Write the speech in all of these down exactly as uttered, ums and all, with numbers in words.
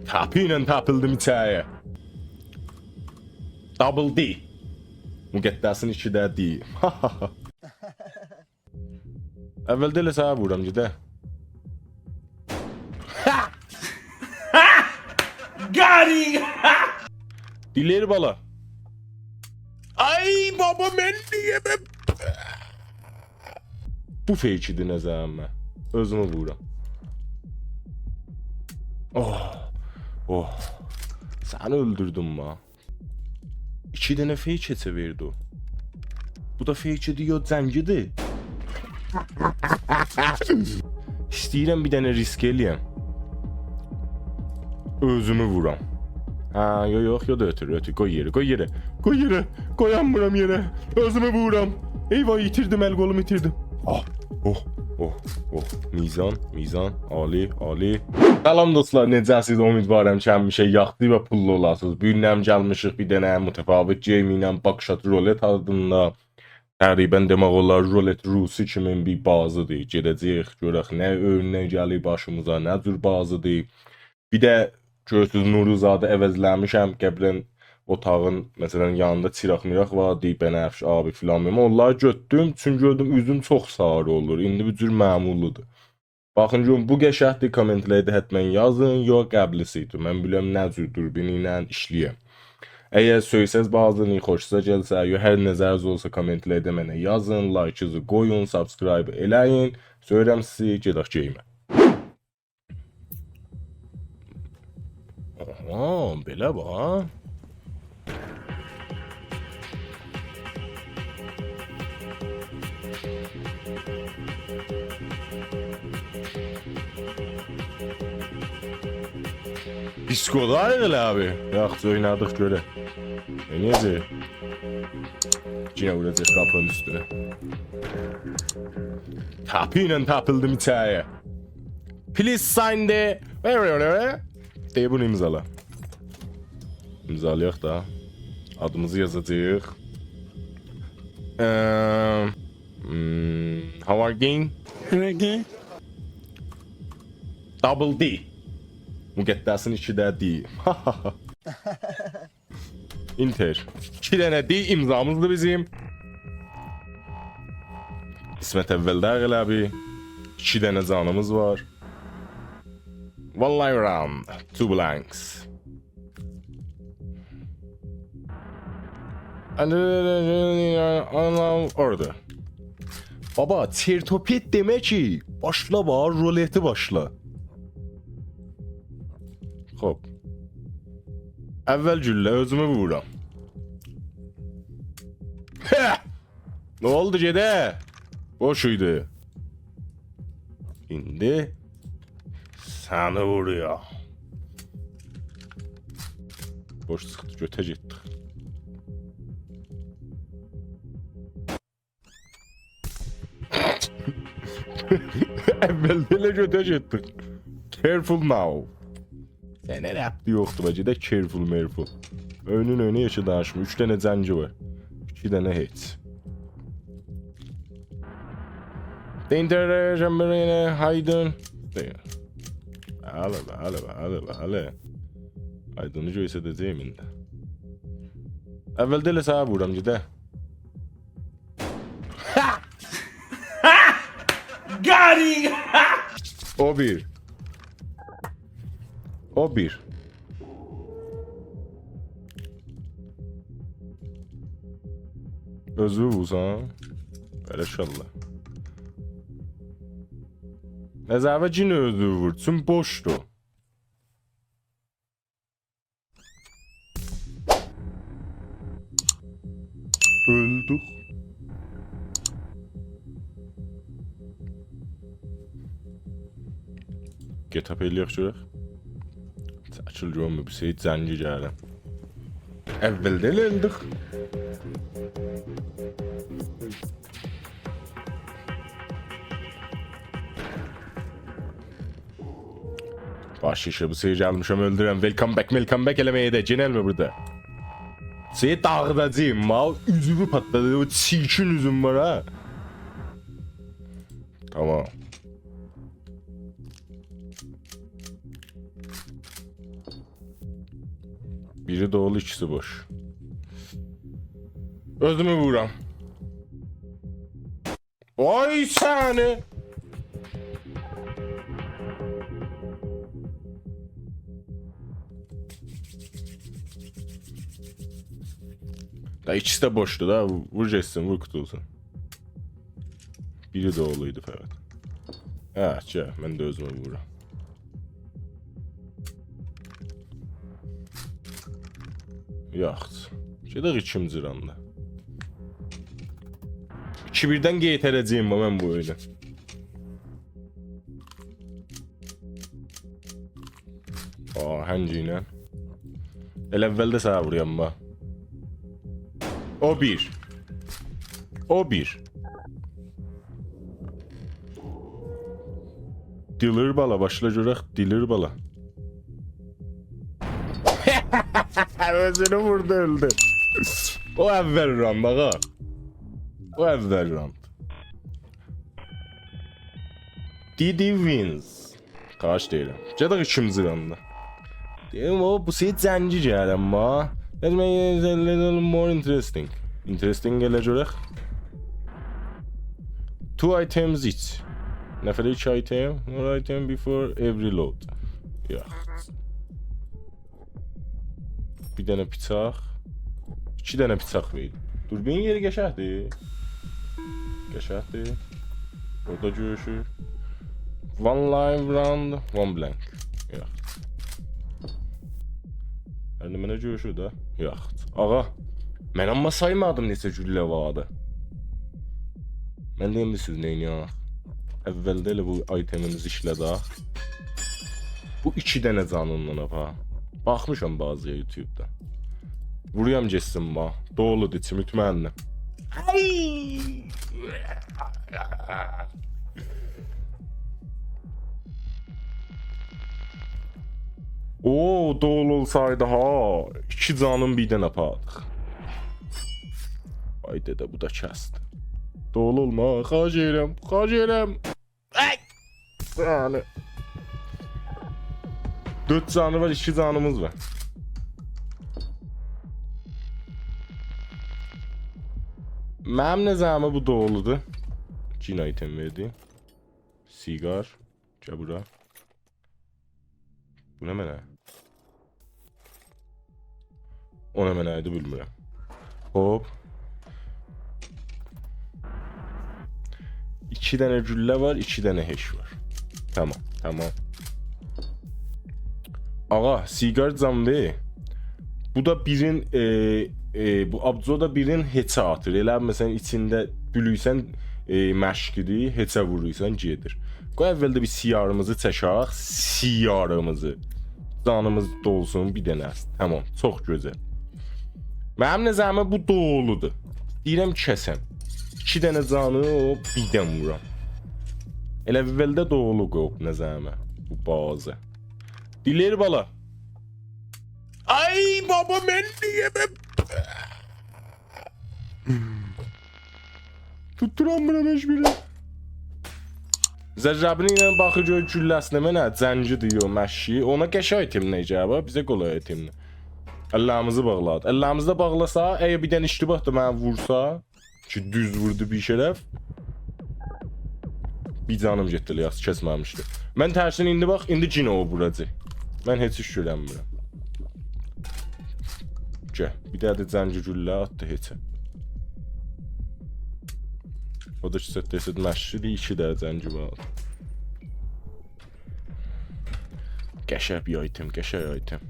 تپی ایله تپیلدیم ایچری‌یه. دابل دی. مقدسین ایکی ده دی. اولده ائله سنه وورورام، گئده. گاری! دیلر بالا. آی بابا، من نییه من؟ بو فیکی‌دیر نظریمه. اؤزومو وورورام. اوه. اوه. سنی اؤلدوردوم ما. ایکی دنه فیک هئچه وئردی او. بو دا فیکی‌دیر، یوخ، جنگی‌دیر. ایسته‌ییرم بیر دنه ریسک ائله‌یم. اؤزومو وورام. هه، یوخ، یوخ، یوخ، دا اؤتور، اؤتور. قوی یئره، قوی یئره، قوی یئره. قویامیرام یئره. اؤزومو وورام. ای وای، ایتیردیم، ال قولومو ایتیردیم. آه، اوه، اوه، اوه. میزان، میزان. عالی، عالی. سلام دوستلار، نئجه‌سیز؟ امیدوارام کی همیشه یاخشی و پوللو اولاسینیز. بو گون ده گلمیشیک بیر دنه متفاوت گیم ایله، باکشات رولت آدیندا. تقریباً دئمک اولار رولت روسی کیمین بیر بازی‌دیر. گئده‌جه‌ییک، گؤرک نه اؤیون گلیب باشیمیزا، نه جور بازی‌دیر. بیر ده گؤرورسوز نوروزادی عوضله‌میشم. قبلاً اوتاغین، مثلاً، یانیندا چیراق میراق واردی، بنفش، آبی فلان، بیلمم. اونلاری گؤتدوم، چونکی گؤردوم اوزوم چوخ ساری اولور. ایندی بو جور معمولی‌دیر. باخین گؤرون، بو قشنگ‌دیر، کامنت‌لرده حتماً یازین، یوخ، قبلی‌سی ایدی. من بیلم نه جور دوربین ایله ایشله‌یم. اگر سؤیسز بازینی، خوشوزا گلسه، یا هر نظرینیز اولسا، کامنت‌لرده منه یازین، لایکینیزی قویون، سابسکرایب ائله‌یین. سؤیورم سیزی، گئدک گیمه. آها، بئله باخ. دیسکوداییق ائله آبی. یاخشی، اوینادیق گؤرک. نئینیه‌جک؟ یئنه ووراجاق قاپینین اوستونه. تپی ایله تپیلدیم ایچری‌یه. Please sign the... دئیه بونو امضالا. امضالایاق دا. آدیمیزی یازاجاغیق. ام، hmm, how are you? How are you? دابل دی. مقدسین ایکی ده دی. اینتر. ایکی دنه دی امضامیزدیر بیزیم. قسمت اولده ائله بیر ایکی دنه جانیمیز وار. One life round, two blanks. And order. بابا، چرت و پرت دئمه کی، باشلا باخ، رولتی باشلا. خوب. اول گولله، اؤزومو وورورام. هه! نه اولدو، گئده؟ بوش ایدی. ایندی سنی وورویام. بوش چیخدی، گؤته گئتدی. اولده ائله گؤته گئتدی. Careful now. سنه ربطی یوخدور، باجی دا careful مرفول. اؤیونون اؤیونه یئکه دانیشما. اوچ دنه جنگی وار. ایکی دنه هئچ. دینتر، شمبرینه، هایدن. بلی، بلی، بلی، بلی. هایدنی گؤستره‌جه‌یم ایندی. اولده ائله سنه وورورام، گئده. گاری! او بیر. او بیر. اؤزو وورسان. بلکه الله. نظریمه یئنه اؤزو وور، چون بوشدور. اؤلدوک. Get up ائله‌یک گؤرک. چکیل گؤروم، بیر شئی جنگی گلیم. اولده ائله اؤلدوک. باش ایشی، بو سری گلمیشم اؤلدورم. Welcome back، welcome back ائله‌مه‌یه ده. گئنلمه بورادا. سری داغیداجاغام ها. اوزومو پاتلادی. او چیرکین اوزوم وار ها. تامام. بیری دولو، ایکیسی بوش. اؤزومو وورورام. آی سنی! دا ایکیسی ده بوشدور دا. وور گئتسین، وور قوتولسون. بیری دولو ایدی فقط. هه، گل، من ده اؤزومو وورورام. یاخشی. گئدک ایکینجی راوندا. ایکی بیردن قئیتره‌جه‌یم من بو اویونو. آهنگ ایله. ائله اولده سنه وورورام، باخ. او بیر. او بیر. دیلیر بالا، باشلا گؤرک، دیلیر بالا. اؤزونو ووردو، اؤلدو. او اول راند، آغا. او اول راند. دیدی wins. خواهش ائدیرم. گئدک ایکینجی راندا. دئییرم، او، بو سری جنگی گلم، ها. That makes it a little more interesting. Interesting ائله گؤرک. Two items each. نفره ایکی item. One item before every load. یوخ. بیر دنه بیچاق. ایکی دنه بیچاق وئریر. دوربین یئری قشنگدیر. قشنگدیر. اورادا گؤروشور. One live round, one blank. یوخ. یعنی منه گؤروشور ده. یوخ. آغا، من آمما سایمادیم نئچه گولله واردی. من دئییم، بیز سیز نئینیه‌ک؟ اولده ائله بو آیتمیمیزی ایشله‌دک. بو ایکی دنه جانیندان آپار. باخمیشام بازی‌یا یوتیوبدا. وورورام گئتسین، باخ. دولودور ایچی، مطمئنم. آی! او، دولو اولسایدی ها، ایکی جانین بیردن آپاردیق. آی دده، بو دا کسدی. دولو اولما، خواهش ائدیرم، خواهش ائدیرم. آی! یعنی. دؤرد جانی وار، ایکی جانیمیز وار. منیم نظریمه بو دولودور. ایکی آیتم وئردی. سیگار. گل بورا. بو نمنه؟ او نمنه ایدی، بیلمیرم. هوپ. ایکی دنه گولله وار، ایکی دنه هئچ وار. تمام، تمام. آغا، سیگار جان وئر. بو دا بیرین، ائ، ائ، بو آبجو دا بیرین هئچه آتیر. ائله مثلا ایچینده بؤلوکسن، ائ، مشقیدی، هئچه وورورسان، گئدیر. قوی اولده بیر سیگاریمیزی چکک، سیگاریمیزی. جانیمیز دولسون بیر دنه. تمام، چوخ گؤزل. منیم نظریمه بو دولودور. دئییرم کسم. ایکی دنه جانی او بیردن وورام. ائله اولده دولو قویوب نظریمه بو بازی. دیلیر بالا. آی بابا، من نییه من توتدوراممیرام هئچ بیرینی. زرّبینی ایله باخیر گؤر گولله‌سینه، منه جنگیدیر، یوخ، مشقی. اونا قشنگ آیتم نه گلیب، بیزه قولای آیتم نه؟ اللریمیزی باغلادی. اللریمیزی ده باغلاسا، اگر بیر دنه اشتباه دا منی وورسا، کی دوز ووردو بی‌شرف. بیر جانیم گئتدی، ائله یاخشی کسمه‌میشدی. من ترسین ایندی باخ، ایندی یئنه او ووراجاق. من هئچ ایش گؤرنمیرم. گل، بیر دنه ده جنگی گولله آتدی هئچه. او دا کی ست دئسید مشقیدی، ایکی دنه جنگی وار. قشنگ بیر آیتم، قشنگ آیتم.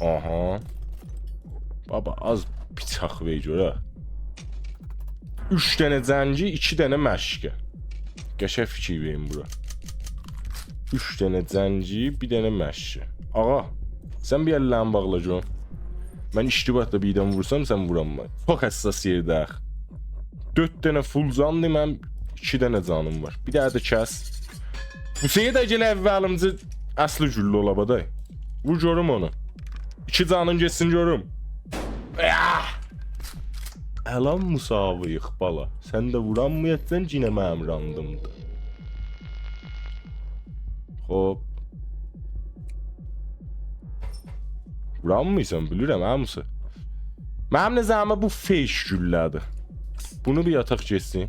آها. بابا، آز بیچاق وئر گؤره. اوچ دنه جنگی، ایکی دنه مشقی. قشنگ فیکیر وئرین بورا. اوچ دنه جنگی، بیر دنه مشقی. آغا، سن بیر اللرینی باغلا گؤروم. من اشتباه دا بیردن وورسام، سن وورانما. چوخ حساس یئرده‌ییک. دؤرد دنه فول جاندی، منیم ایکی دنه جانیم وار. بیر دنه ده کس. بو سری ده گئنه اوّلیمجی اصلی گولله اولا، بادای. وور گؤروم اونو. ایکی جانین گئتسین گؤروم. آه! الان مساوی‌ییک، بالا. سن ده وورانمایاجاقسان، یئنه منیم راندیمدیر. خوب. وورانمیسان، بیلیرم، عموسی. منیم نظریمه بو فیک گولله‌دیر. بونو بیر آتاق کئچسین.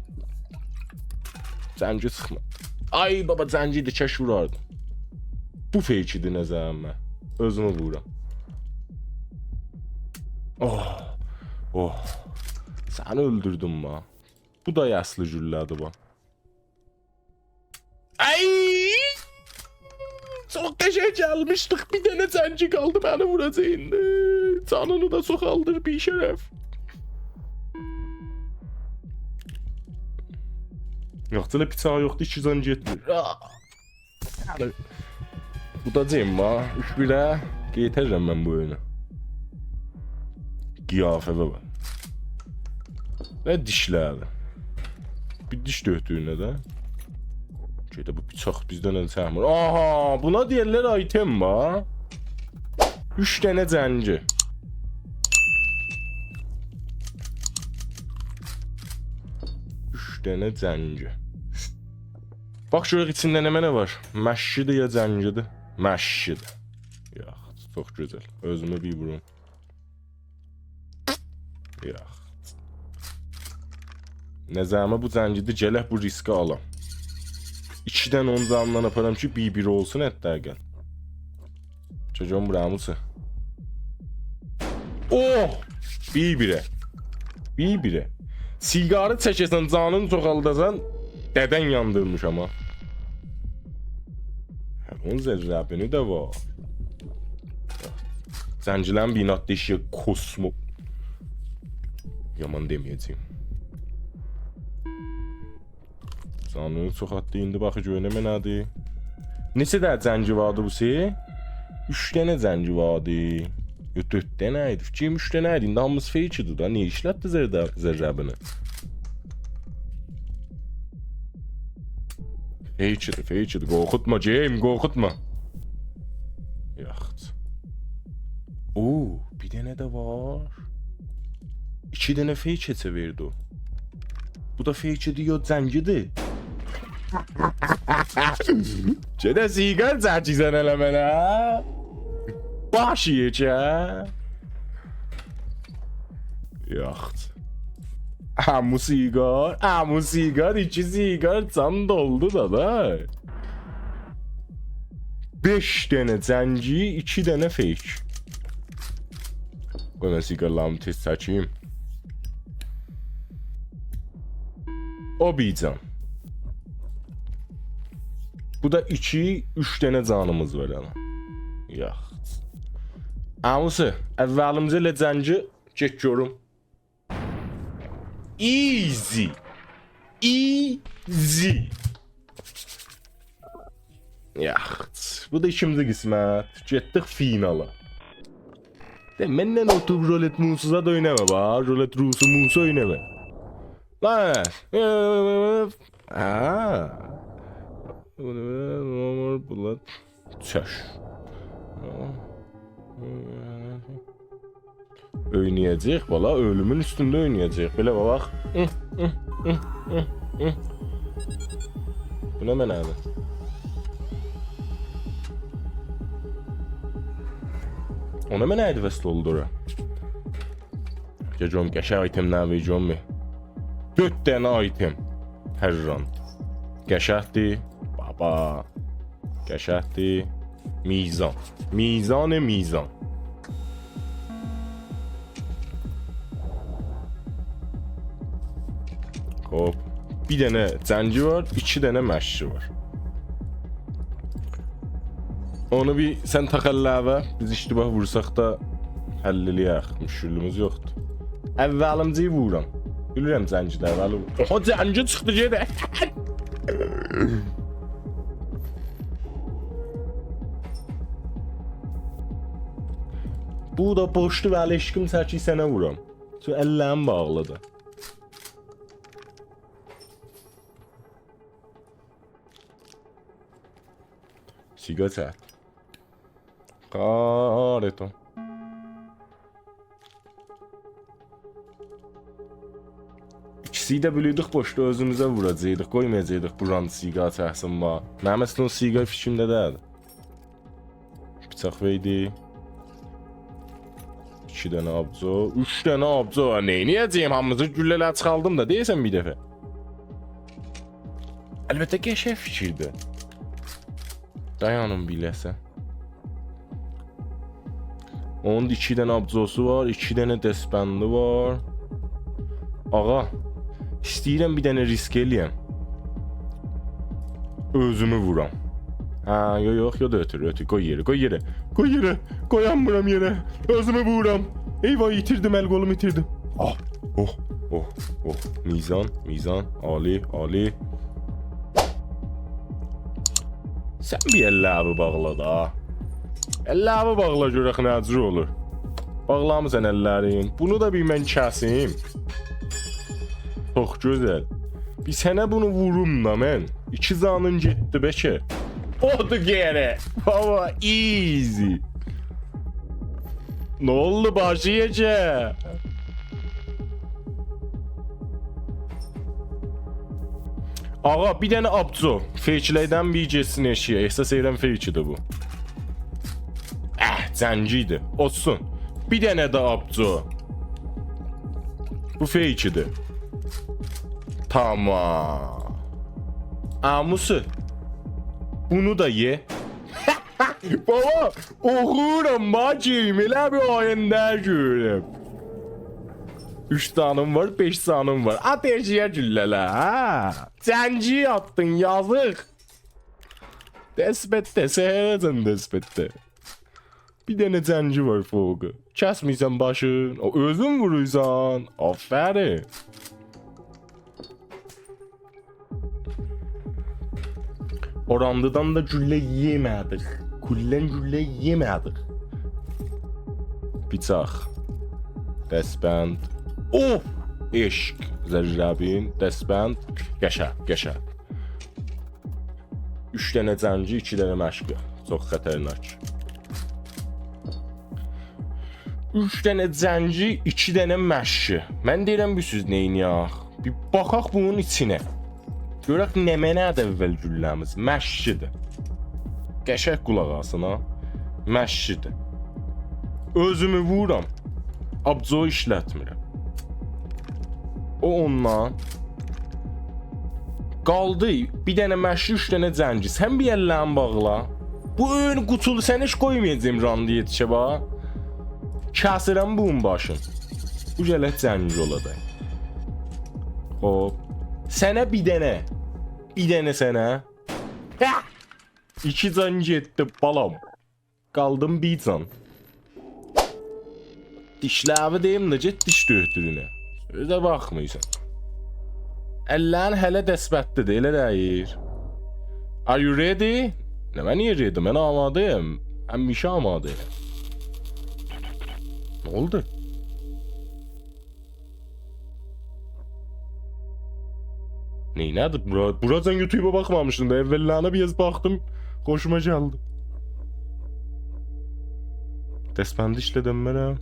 زنگی چیخما. آی بابا، زنگی ایدی، کاش ووراردیم. بو فیک ایدی نظریمه. اؤزومو وورورام. اوه. اوه. سنی اؤلدوردوم ها. بو دا اصلی گولله‌دیر، باخ. آی! چوخ قشنگ گلمیشدیک. بیر دنه زنگی قالدی، منی ووراجاق ایندی. جانینی دا چوخالدیر، بی‌شرف. یوخ، ائله بیچاغی یوخدور، ایکی جان گئتمیر. آه! یعنی، بو دا جیم وار. اوچ بیره قئیترم من بو اویونو. قیافه‌یه باخ. و دیشلری. بیر دیش دؤکدویونه ده. گئده بو بیچاق بیزدن ال چکمیر. آها، بونا دئییرلر آیتم وار. اوچ دنه زنگی. اوچ دنه زنگی. باخ گؤرک ایچینده نمنه وار. مشکی‌دیر یا زنگی‌دیر؟ مشکی‌دیر. یاخشی، چوخ گؤزل. اؤزومو بیر ووروم. یاخشی. نظریمه بو زنگی‌دیر، گرک بو ریسکی آلام. ایکی دنه اونون جانیندان آپارام کی، بیر-بیر اولسون حداقل. چوجوغوم بورا، عموسی. اوه! بیر-بیره. بیر-بیره. سیگاری چکه‌سن، جانینی چوخالداسان، دده‌ن یاندیرمیش آما. هه، اونون ذره‌بینی ده وار. زنگی‌لرین بینات دئشییه کوسمو. یامان دئمه‌یه‌جه‌یم. جانینی چوخالتدی، ایندی باخ گؤرک نمنه‌دیر. نئچه دنه زنگی واردی بو شئی؟ اوچ دنه زنگی واردی. یوخ، دؤرد دنه ایدی. فیکریم اوچ دنه ایدی. ایندی هامیسی فیک ایدی دا. نییه ایشلتدی ذره-، ذره‌بینی؟ فیک ایدی، فیک ایدی. قورخوتما، گیم، قورخوتما. یاخشی. اوو، بیر دنه ده وار. ایکی دنه فیک هئچه وئردی او. بو دا فیک ایدی، یوخ، زنگی‌دیر. گئده سیگار چکیسن ائله منه، هه؟ باش یئیه‌جک. یاخشی. عمو سیگار، عمو سیگار، ایکی سیگار، جان دولدو دا دا. بئش دنه زنگی، ایکی دنه فیک. قوی من سیگارلاریمی تئز چکیم. او بیر جان. بو دا ایکی، اوچ دنه جانیمیز وار الان. یاخشی. عموسی، اوّلیمیجه ائله زنگی گئت گؤروم. Easy. Easy. یاخشی. بو دا ایکینجی قسمت. گئتدیک فینالا. دئ، منن اوتوروب رولت موسو زاد اویناما، باخ. رولت روسو موسو اویناما. لا، ها. بولار چؤش. اوینایاجاق، بالا، اؤلومون اوستونده اوینایاجاق. بئله باخ. بو نمنه‌دیر؟ او نمنه‌دی، وصل اولدو اورا؟ گل گؤروم، قشنگ آیتملر وئر گؤروم. دؤرد دنه آیتم هر راند. قشنگدیر. بابا. قشنگدیر. میزان. میزان، میزان. خوب. بیر دنه زنگی وار، ایکی دنه مشکی وار. اونو بیر سن تاخ الله‌وه، بیز اشتباه وورساق دا حل ائله‌یک، مشکلیمیز یوخدور. اوّلیمیجه‌یی وورورام. بیلیرم زنگی‌دی اوّلی وور. اوها، زنگی چیخدی، گئده. بو دا بوشدو، ولی عشقیم چکیر سنه وورام. چونکی اللریم باغلیدیر. سیگار چک. کارتون. ایکیسی ده بیلیردیک، بوشدا اؤزوموزه ووراجاقدیق، قویمایاجاقدیق بوران سیگار چکسین، باخ. منیم اصلینده او سیگار فیکریمده دئییلدی. بیچاق وئردی. ایکی دنه آبجو، اوچ دنه آبجو. نئینیه‌جه‌یم؟ هامیسینی گولله‌لر چیخاردیم دا، دئییرسن بیر دفعه. البته، قشنگ فیکیردیر. دایانین بیله‌سه. اونون دا ایکی دنه آبجوسو وار، ایکی دنه دستبندی وار. آقا، ایسته‌ییرم بیر دنه ریسک ائله‌یم. اؤزومو وورام. هه، یوخ، یوخ، یوخ، اؤتور، اؤتور، قوی یئره، قوی یئره، قوی یئره، قویانمیرام یئره. اؤزومو وورام. ای وای، ایتیردیم، ال قولومو ایتیردیم. آه، اوه، اوه، اوه. میزان، میزان، عالی، عالی. سن بیر اللری باغلا دا. اللری باغلا گؤرک نه جور اولور. باغلامیسان اللرین. بونو دا بیر من کسیم. چوخ گؤزل. بیر سنه بونو ووروم دا من. ایکی جانین گئتدی بلکه. اودور گئری. بابا، ایزی. نه اولدو باشی یئکه؟ آقا، بیر دنه آبجو. فیکلردن بیر گئتسین ائشییه. احساس ائدیرم فیکیدیر بو. اه، جنگی ایدی. اولسون. بیر دنه ده آبجو. بو فیکیدیر. تامام. عموسی، بونو دا یئ. بابا، اوخورام، باخ، گئییم، ائله بیل آینده گؤرورم. اوچ جانیم وار، بئش جانیم وار. آت ائشییه گولله‌لر، هه؟ جنگی آتدین، یازیق. دست‌به‌دست، سحره‌جن دست‌به‌دست. بیر دنه جنگی وار فوقو. کسمیسن باشین. او، اؤزون وورورسان. آفرین. اوراندادان دا گولله یئمه‌دیک. کلاً گولله یئمه‌دیک. بیچاق. دست‌بند. اوه! عشق. ضربین. دست‌بند. قشنگ، قشنگ. اوچ دنه جنگی، ایکی دنه مشقی. چوخ خطرناک. اوچ دنه جنگی، ایکی دنه مشقی. من دئییرم، بو سیز نئینیه‌ک؟ بیر باخاق بونون ایچینه. گؤرک نمنه‌دیر اول گولله‌میز. مشقی‌دیر. قشنگ قولاق آسین ها. مشقی‌دیر. اؤزومو وورورام. آبجو ایشلتمیرم. او اوندان. قالدی بیر دنه مشقی، اوچ دنه جنگی. سن بیر اللرین باغلا. بو اؤیون قوتولو، سن هئچ قویمایاجاغام راندی یئتیشه، باخ. کسیرم بونون باشین. بو گرک جنگی اولا دا. خوب. سنه بیر دنه. بیر دنه سنه. هه! ایکی جان گئتدی، بالام. قالدیم بیر جان. دیشلری دئییم ده، گئت دیش دؤکتورونه. سؤزه باخمیرسان. اللرین هله دست‌بندی‌دیر، ائله دئییل. Are you ready? نه، من نییه ready؟ من آماده‌یم. همیشه آماده‌یم. نه اولدو؟ نئینه‌دی؟ بورا، بوراجان یوتیوبا باخمامیشدیم دا. اوللرینه بیر آز باخدیم. خوشوما گلدی. دست‌بندی ایشلدم منم.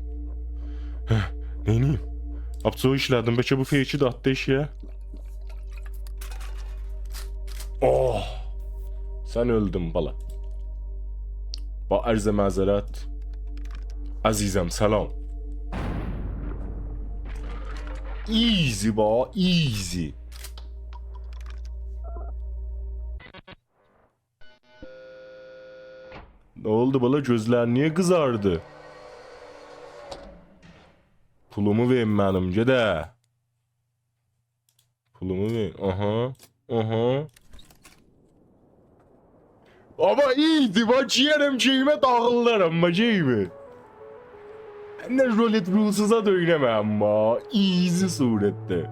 هه، نئینیم؟ آبجو ایشلدیم. بلکه بو فیکی ده آتدی ائشییه. اوه! سن اؤلدون، بالا. با عرض معذرت. عزیزم، سلام. Easy با، easy. نه اولدو، بالا؟ گؤزلرین نییه قیزاردی؟ پولومو وئرین منیم، گئده. پولومو وئرین. آها. آها. آمما easy، باخ، گیررم گئیمه، داغیلارام، باخ، گئیمه. من ده رولت رولسوزا دؤینم آمما. Easy صورتده.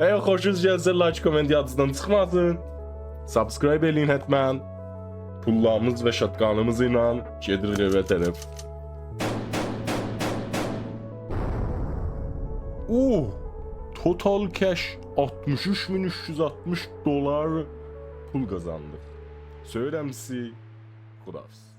اگر خوشونوز گلسه، لایک، کامنت یادینیزدان چیخماسین. Subscribe ائله‌یین حتماً. پوللاریمیز و شاتگانیمیز ایله گئدیریک ائوه طرف. اوه! Total cash آلتمیش اوچ مین اوچ یوز آلتمیش دلار پول قازاندیق. سئویرم سیزی. خداحافظ.